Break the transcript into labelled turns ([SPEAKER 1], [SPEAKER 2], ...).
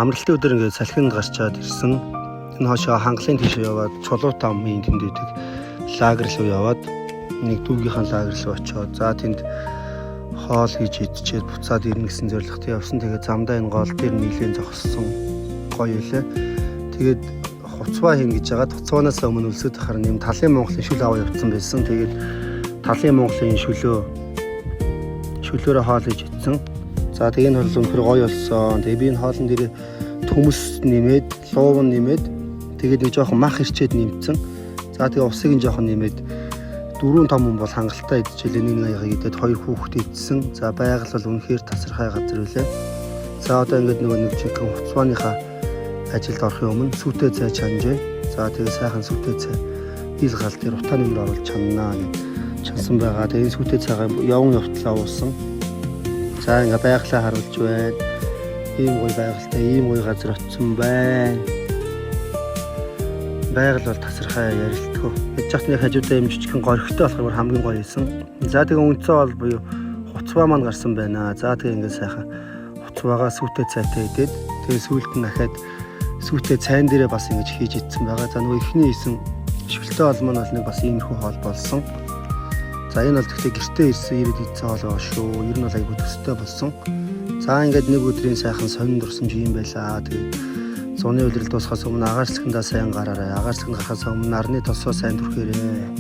[SPEAKER 1] Амралтын өдөр ингээд салхинд гарчаад ирсэн. Энэ хойшоо хангалын тийшээ яваад Чулуутай амын тэнд байдаг лагер руу яваад нэг дүүгийнхэн лагер руу очиод за тэнд хоол хийж идчихэд буцаад ирнэ гэсэн зорилготой явсан. Тэгээд замдаа энэ гол дээр нийлэн зогссон гоё үлээ. Тэгээд хуцваа хийнэ гэж яагаад хуцваанаас өмнө өлсөд ахаар нэм талын Монголын шүл аваа явцсан байсан. Тэгээд талын Монголын шөлөөрөө хоол хийж идсэн. За тэгээ энэ бол үнэхээр гоё болсон. Тэгээ би энэ хоолн дээр төмөс нэмээд, лууван нэмээд тэгээд нэг жоохон мах ирчээд нэмсэн. За тэгээ усыг нь жоохон нэмээд дөрвөн том хүн бол хангалттай идчихлээ. Нэг нэг аяга идээд хоёр хүүхэд идсэн. За байгаль бол үнэхээр тасархай газар үлээ. За одоо ингээд нөгөө нэг жинхэнэ хуцвааныхаа ажилд орохын өмнө сүтэй цай чанж байна. За тэгээ сайхан сүтэй цай ил гал дээр утаа нэмэр оруулж чаннаа гэж чансан байгаа. Тэгээ энэ сүтэй цайгаа явн явтлаа уусан. За ингээ байгалаа харуулж байна. Ийм гоё байгальтай, ийм гоё газар очсон байна. Байгаль бол тасархай ярилтгүй. Яж хат нэг хажуудаа юм жижигхэн горхтой болохоор хамгийн гоё байсан. За тэгээ үнцээ бол буюу хуцваа маань гарсан байна. За тэгээ ингээ сайхан хуцваагаа сүтэй цайтай идээд тэгээ сүүлд нь дахиад сүтэй цайн дээрээ бас ингэж хийж идсэн байгаа. За нөгөө эхний хийсэн шүлтэй хоол маань бол нэг бас иймэрхүү хоол болсон. За энэ бол тэгтээ гэртээ ирсэн ирээд идсэн хоол байгаа шүү. Ер нь бол айгүй төстэй болсон. За ингээд нэг өдрийн сайхан сонин дурсамж юм байлаа. Тэгээд зуны улирал дуусахаас өмнө агаар салхиндаа сайн гараарай. Агаар салхинд гарахаас өмнө нарны тосоо сайн түрхээрэй.